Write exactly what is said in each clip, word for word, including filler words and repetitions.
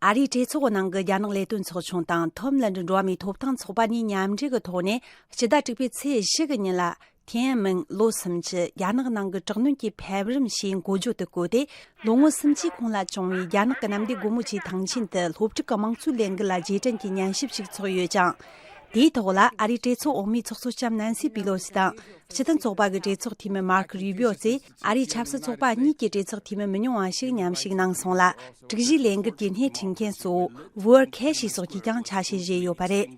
ཨ་རིའི་གྲོས་ཚོགས་ནང་གི་རྒྱ་ནག་ལས་དོན་ཚོགས་ཆུང་དང་ཐོམ་ལན་ཌི་འགྲོ་བ་མིའི་ཐོབ་ཐང་ཚོགས་པ་གཉིས་མཉམ་འབྲེལ་གྱི་ཐོག་ནས་སྤྱི་ཟླ་དྲུག་པའི་ཚེས་བཞི་གི་ཉིན་ལ། ཐེན་ཨན་མིན་ལོ་སུམ་ཅུ་རྒྱ་ནག་ནང་གི་དྲག་གནོན་གྱི་ཕེབས་རིམ་ཞེས་འགོ་བརྗོད་དུ་བཀོད་དེ། ལོ་ངོ་སུམ་ཅུའི་གོང་ལ་བྱུང་བའི་རྒྱ་ནག་གི་གནམ་བདེ་སྒོ་མོ་ཆེའི་ཐང་ཆེན་དུ་སློབ་ཕྲུག་གི་དམངས་གཙོའི་ལས་འགུལ་ལ་རྗེས་དྲན་གྱི་ཉན་ཞིབ་ཞིག་ཚོགས་ཡོད་ཅིང་། དེའི་ཐོག་ལ་ཨ་རིའི་གྲོས་ཚོགས་འོག་མའི་ཚོགས་གཙོ་ལྕམ་ནན་སི་པི་ལོ་སི་དང་། སྤྱི་མཐུན་ཚོགས་པ་གི་གྲོས་ཚོགས་འཐུས་མི་མར་ཁ་རུ་བིའོ་བཅས་ཨ་རིའི་ཆབ་སྲིད་ཚོགས་པ་གཉིས་ཀྱི་གྲོས་ཚོགས་འཐུས་མི་མི་ཉུང་བ་ཞིག་མཉམ་ཞུགས་གནང་སོང་ལ། དྲུག་བཞིའི་ལས་འགུལ་གྱི་སྣེ་ཁྲིད་མཁན་གཙོ་བོ་ཝུའར་ཁེ་ཤི་སོགས་ཀྱིས་ཀྱང་ཆ་ཤས་བཞེས་ཡོད་པ་རེད།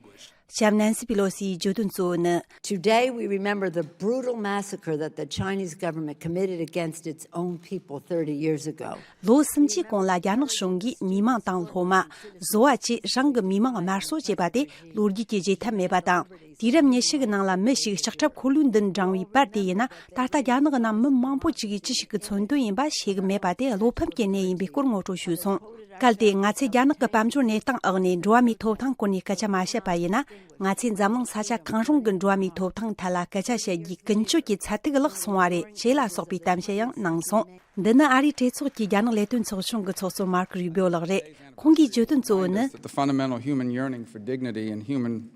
ལྕམ་ནན་སི་པི་ལོ་སིའི་བརྗོད་དོན་གཙོ་བོ་ནི། Today we remember the brutal massacre that the Chinese government committed against its own people thirty years ago. ལོ་སུམ་ཅུའི་གོང་ལ་རྒྱ་ནག་གཞུང་གིས་མི་མང་དང་སློབ་མ། བཟོ་བ་བཅས་རང་གི་མི་མང་དམར་གསོད་བྱས་པ་དེ་ལོ་རྒྱུས་ཀྱིས་བརྗེད་ཐབས་མེད་པ་དང་། དུས་རབས་ཉི་ཤུ་གི་ནང་ལ་མི་ཞིག་ལྕགས་ཁྲབ་འཁོར་ལོའི་མདུན་བགྲངས་པའི་པར་དེ་ཡིན་ན། ད་ལྟ་རྒྱ་ནག་གི་ནང་མི་མང་པོ་ཅིག་གིས་ཅི་ཞིག་གི་མཚོན་དོན་ཡིན་པ་ཤེས་གི་མེད་པ་དེ་བློ་ཕམ་གྱི་གནས་ཡིན་པའི་སྐོར་ངོ་སྤྲོད་ཞུས་སོང་། གལ་ཏེ་ང་ཚོས་རྒྱ་ནག་གི་དཔལ་འབྱོར་གནས་སྟངས་འོག་ནས་འགྲོ་བ་མིའི་ཐོབ་ཐང་སྐོར་ནས་སྐད་ཆ་མ་བཤད་པ་ཡིན་ན། ང་ཚོས་འཛམ་གླིང་ས་ཆ་གང་རུང་གི་འགྲོ་བ་མིའི་ཐོབ་ཐང་ཐད་ལ་སྐད་ཆ་བཤད་རྒྱུའི་ཀུན་སྤྱོད་ཀྱི་ཚད་ཐིག་ལྷག་སོང་བ་རེད་ཅེས་ལ་སོགས་པའི་གཏམ་བཤད་ཡང་གནང་སོང་། འདི་ནི་ཨ་རིའི་གྲོས་ཚོགས་ཀྱི་རྒྱ་ནག་ལས་དོན་ཚོགས་ཆུང་གི་ཚོགས་གཙོ་མར་ཁ་རུ་བིའོ་ལགས་རེད། ཁོང་གིས་བརྗོད་དོན་གཙོ་བོ་ནི། That the fundamental human yearning for dignity and human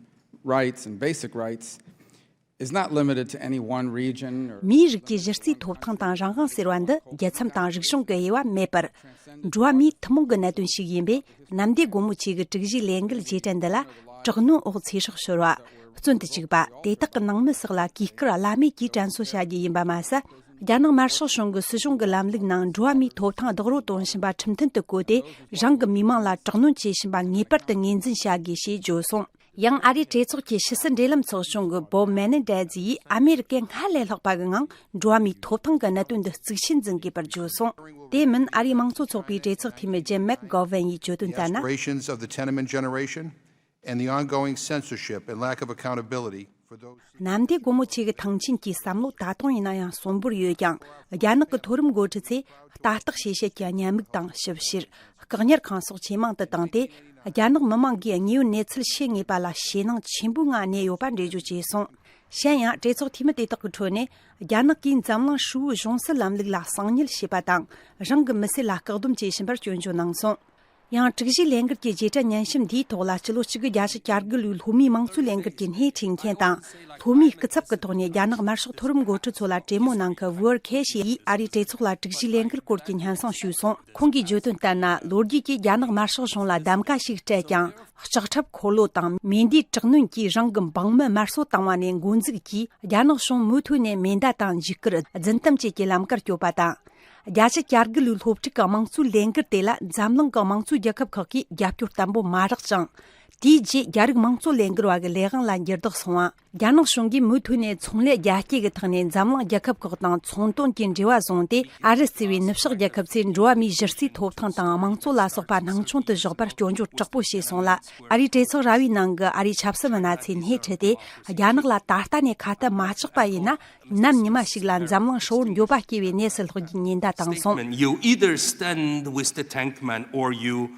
rights and basic rights is not limited to any one region or མིའི་རིགས་ཀྱི་གཞི་རྩའི་ཐོབ་ཐང་དང་རང་དབང་ཟེར་བ་འདི་རྒྱལ་མཚམས་དང་རིག་གཞུང་གི་དབྱེ་བ་མེད་པར། འགྲོ་བ་མིའི་ཐུན་མོང་གི་གནད་དོན་ཞིག་ཡིན་པས། གནམ་བདེ་སྒོ་མོ་ཆེ་གི་དྲུག་བཞིའི་ལས་འགུལ་རྗེས་དྲན་འདི་ལ་དྲག་གནོན་འོག་ཚེ་སྲོག་ཤོར་བ། བཙོན་དུ་བཅུག་པ། དེ་དག་གི་ནང་མི་སོགས་ལ་གུས་བཀུར་བླ་མེད་ཀྱིས་དྲན་གསོ་བྱ་རྒྱུ་ཡིན་པ་མ་ཟད། རྒྱ་ནག་དམར་ཤོག་གཞུང་གི་སྲིད་གཞུང་གི་ལམ་ལུགས་ནང་འགྲོ་བ་མིའི་ཐོབ་ཐང་རྡོག་རོལ་གཏོང་བཞིན་པ་ཁྲིམས་མཐུན་དུ་བཀོད་དེ། རང་གི་མི་མང་ལ་དྲག་གནོན་བྱེད་བཞིན་པ་ངེས་པར་དུ་ངོས་འཛིན་བྱ་དགོས་ཞེས་བརྗོད་སོང་། ཡང་ཨ་རིའི་གྲོས་ཚོགས་ཀྱི་ཕྱི་སྲིད་འབྲེལ་ལམ་ཚོགས་ཆུང་གི་བོབ་མེ་ནེ་ཌེ་ཛི་ཡིས་ཨ་མེ་རི་ཀས་སྔར་ལས་ལྷག་པ་གི་ངང་འགྲོ་བ་མིའི་ཐོབ་ཐང་གི་གནད་དོན་འདི་གཙིགས་ཆེན་འཛིན་དགོས་པར་བརྗོད་སོང་། དེ་མིན་ཨ་རིའི་དམངས་གཙོ་ཚོགས་པའི་གྲོས་ཚོགས་འཐུས་མི་ཇིམ་མེག་གོ་ཝན་ཡིས་བརྗོད་དོན་ལྟར་ན། Aspirations of the Tiananmen generation and the ongoing censorship and lack of accountability for those གནམ་བདེ་སྒོ་མོ་ཆེ་གི་ཐང་ཆེན་གྱི་བསམ་བློ་ད་དུང་ཡིན་ན་ཡང་གསོན་པོར་ཡོད་ཀྱང་། རྒྱ་ནག་གི་མཐོ་རིམ་འགོ་ཁྲིད་ཚོས་ལྟ་རྟོག་བྱེད་བྱེད་ཀྱི་བརྙན་མིག་དང་ཞིབ་བཤེར། བཀག་ཉར་ཁང་སོགས་ཇེ་མང་དུ་བཏང་སྟེ། རྒྱ་ནག་མི་མང་གིས་དངོས་ཡོད་གནས་ཚུལ་ཤེས་ངེས་པ་ལ་ཞེད་སྣང་ཆེན་པོའི་ངང་གནས་ཡོད་པ་འགྲེལ་བརྗོད་བྱས་སོང་། གཞན་ཡང་གྲོས་ཚོགས་འཐུས་མི་དེ་དག་གི་ཁྲོད་ནས། རྒྱ་ནག་གིས་འཛམ་གླིང་ཧྲིལ་བོའི་གཞུང་སྲིད་ལམ་ལུགས་ལ་གསང་ཉུལ་བྱས་པ་དང་། རང་གི་མི་སེར་ལ་བཀག་སྡོམ་བྱེད་བཞིན་པར་སྐྱོན་བརྗོད་གནང་སོང་། ཡང་དྲུག་བཞིའི་ལས་འགུལ་གྱི་རྗེས་དྲན་ཉན་ཞིབ་འདིའི་ཐོག་ལ་སྤྱི་ལོ་གཅིག་དགུ་བརྒྱད་ཅུ་གྱ་དགུ་ལོའི་སློབ་མའི་དམངས་གཙོའི་ལས་འགུལ་གྱི་སྣེ་ཁྲིད་མཁན་དང་། སློབ་མའི་སྐུ་ཚབ་ཀྱི་ཐོག་ནས་རྒྱ་ནག་དམར་ཤོག་མཐོ་རིམ་འགོ་ཁྲིད་ཚོ་ལ་གྲོས་མོལ་གནང་མཁན་ཝུའར་ཁེ་ཤི་ཡིས་ཨ་རིའི་གྲོས་ཚོགས་ལ་དྲུག་བཞིའི་ལས་འགུལ་སྐོར་གྱི་སྙན་སེང་ཞུས་སོང་། ཁོང་གིས་བརྗོད་དོན་ལྟར་ན། ལོ་རྒྱུས་ཀྱིས་རྒྱ་ནག་དམར་ཤོག་གཞུང་ལ་གདམ་ག་ཞིག་སྤྲད་ཀྱང་། ལྕགས་ཁྲབ་འཁོར་ལོ་དང་མེ་མདའི་དྲག་གནོན་གྱིས་རང་གི་འབངས་མི་དམར་གསོད་བཏང་བ་ནས་འགོ་འཛུགས་ཀྱིས། རྒྱ་ནག་གཞུང་མུ་མཐུད་ནས་མེ་མདའ་དང་འཇིགས་སྐུལ། རྫུན་གཏམ་བཅས་ཀྱི་ལམ་ཁར་བསྐྱོད་པ་དང་། བརྒྱད་ཅུ་གྱ་དགུ་ལོའི་སློབ་ཕྲུག་གི་དམངས་གཙོའི་ལས་འགུལ་དེ་ལ་འཛམ་གླིང་གི་དམངས་གཙོའི་རྒྱལ་ཁབ་ཁག་གིས་རྒྱབ་སྐྱོར་བརྟན་པོ་མ་རག་ཅིང་། དེའི་རྗེས་རྒྱ་རིགས་དམངས་གཙོ་ལས་འགུལ་བ་གི་ལས་དབང་ལ་འགྱུར་ལྡོག་སོང་བ། རྒྱ་ནག་གཞུང་གིས་མུ་མཐུད་ནས་ཚོང་ལས་རྒྱ་སྐྱེད་ཀྱི་ཐོག་ནས་འཛམ་གླིང་རྒྱལ་ཁབ་ཁག་དང་ཚོང་དོན་གྱི་འབྲེལ་བ་བཟུང་སྟེ། ཨ་རི་གཙོས་པའི་ནུབ་ཕྱོགས་རྒྱལ་ཁབ་ཚོས་འགྲོ་བ་མིའི་གཞི་རྩའི་ཐོབ་ཐང་དང་དམངས་གཙོ་ལ་སོགས་པ་སྣང་ཆུང་དུ་བཞག་པར་སྐྱོན་བརྗོད་དྲག་པོ་བྱས་སོང་ལ། ཨ་རིའི་གྲོས་ཚོགས་ར་བའི་ནང་གི་ཨ་རིའི་ཆབ་སྲིད་པ་སྣ་ཚོགས་སྣེ་ཁྲིད་དེ། རྒྱ་ནག་ལ་ད་ལྟ་ནས་ཁ་གཏད་མ་བཅག་པ་ཡིན་ན། ནམ་ཉི་མ་ཞིག་ལ་འཛམ་གླིང་ཧྲིལ་བོར་འགྱོད་པ་སྐྱེ་བའི་གནས་སུ་ལྷག་རྒྱུའི་ཉེན་བརྡ་བཏང་སོང་། Statement. You either stand with the tank man or you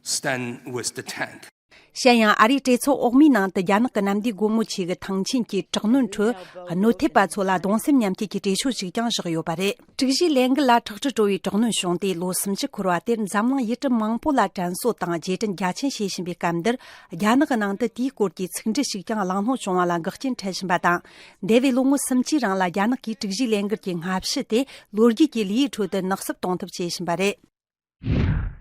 stand with the tank. གཞན་ཡང་ཨ་རིའི་གྲོས་ཚོགས་འོག་མའི་ནང་དུ་རྒྱ་ནག་གི་གནམ་བདེ་སྒོ་མོ་ཆེ་གི་ཐང་ཆེན་གྱི་དྲག་གནོན་ཁྲོད། གནོད་ཐེབས་པ་ཚོ་ལ་གདུང་སེམས་མཉམ་སྐྱེད་ཀྱི་གྲོས་ཆོད་ཞིག་ཀྱང་བཞག་ཡོད་པ་རེད། དྲུག་བཞིའི་ལས་འགུལ་ལ་ཁྲག་དྲི་བྲོ་བའི་དྲག་གནོན་བྱུང་སྟེ་ལོ་སུམ་ཅུ་འཁོར་བ་དེར་འཛམ་གླིང་ཡུལ་གྲུ་མང་པོ་ལ་དྲན་གསོ་དང་རྗེས་དྲན་རྒྱ་ཆེན་བྱེད་བཞིན་པའི་སྐབས་འདིར། རྒྱ་ནག་གི་ནང་དུ་དེའི་སྐོར་གྱི་ཚིག་འབྲུ་ཞིག་ཀྱང་གླེང་སློང་བྱུང་བ་ལ་འགག་རྐྱེན་འཕྲད་བཞིན་པ་དང་། འདས་པའི་ལོ་ངོ་སུམ་ཅུའི་རིང་ལ་རྒྱ་ནག་གིས་དྲུག་བཞིའི་ལས་འགུལ་གྱི་སྔ་ཕྱི་དེ་ལོ་རྒྱུས་ཀྱི་ལེའུའི་ཁྲོད་དུ་ནག་སུབ་གཏོང་ཐབས་བྱེད་བཞིན་པ་རེད།